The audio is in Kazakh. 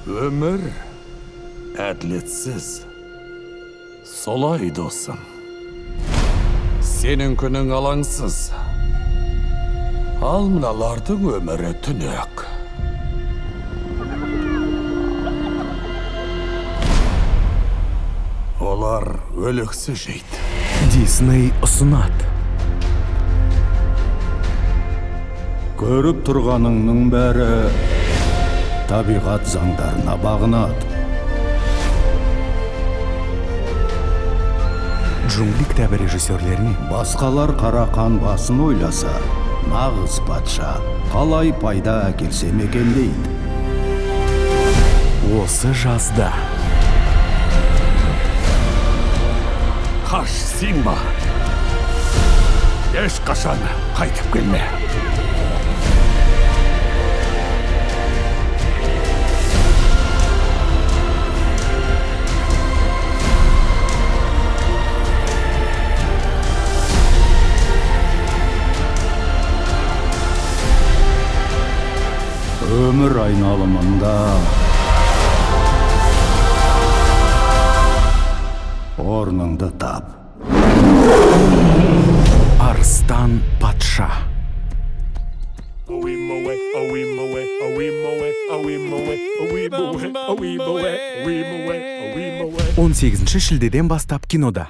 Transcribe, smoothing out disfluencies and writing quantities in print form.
Өмір әділетсіз. Солай, досым. Сенің күнің алаңсыз. Ал мыналардың өмірі түнек. Олар өлексе жейді. Дисней ұсынады. Көріп тұрғаныңның бәрі табиғат заңдарына бағынады. «Джунгли кітабы» режиссерлерінен. Басқалар қара қан басын ойласа, нағыз патша қалай пайда әкелсем екен дейді. Осы жазда. Қаш, Симба. Ешқашан қайтып келме. Өмір айналымында орныңды тап. «Арыстан патша». 18 шілдеден бастап кинода.